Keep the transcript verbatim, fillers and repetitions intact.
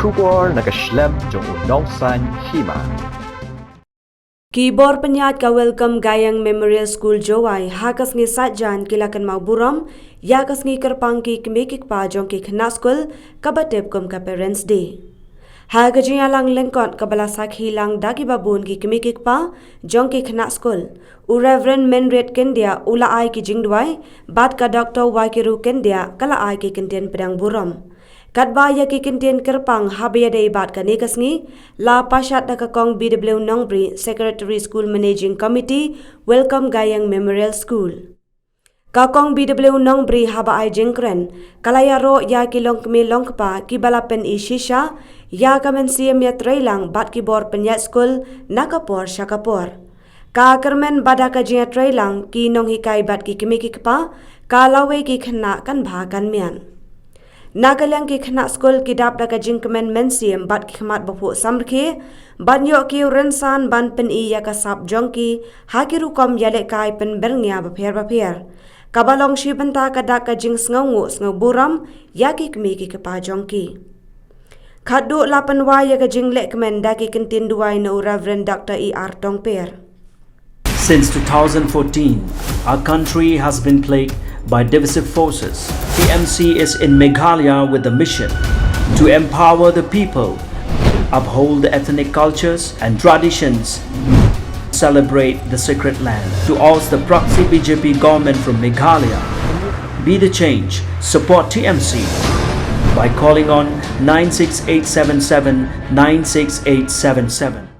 Khubor na ka shlem jong u nongsan hima. Ki bor pynïaid ka Welcome Gayeng Memorial School Jowai ha ka sngi Saitjaiñ ki la kynmaw burom ïa ka sngi kyrpang ki kmie ki kpa jong ki khynnah skul kaba tip kum ka Parents Day. Ha ka jingïalang lyngkot kaba la sakhi lang da kiba bun ki kmie ki kpa jong ki khynnah skul, u Reverend Menrit Kyndiah u la ai ki jingduwai bad ka Doctor Wakiru Kyndiah ka la ai ki kyntien pdiang burom. Katba ïa ki kyntien kyrpang haba ïadei bad kane ka sngi la pashat da ka Kong B W Nongbri, Secretary School Managing Committee, Welcome Gayeng Memorial School. Ka Kong B W Nongbri haba ai jingkren ka la ïaroh ïa ki longkmie longkpa kiba la pyni shisha ïa ka mynsiem ïatreilang bad ki bor pynïaid skul na ka por sha ka por. Ka kyrmen ba da ka jingïatreilang ki nonghikai bad ki kmie ki kpa ka lawei ki khynnah kan bha kan miat. Na ka liang ki khynnah skul ki dap da ka jingkmen mynsiem bad ki khmat baphuh samrkhie ban ïoh ki rynsan ban pyni ïa ka sap jong ki ha ki rukom ïalehkai pynbyrngia bapher bapher, kaba long shi bynta ka dak ka jingsngewnguh sngewburom ïa ki kmie ki kpa jong ki. Khatduh la pynwai ïa ka jinglehkmen da ki kyntien duwai na u Reverend Doctor E R Tongper. Since two thousand fourteen, our country has been plagued by divisive forces. T M C is in Meghalaya with the mission to empower the people, uphold the ethnic cultures and traditions, celebrate the sacred land. To oust the proxy B J P government from Meghalaya, be the change, support T M C by calling on nine six eight seven seven nine six eight seven seven.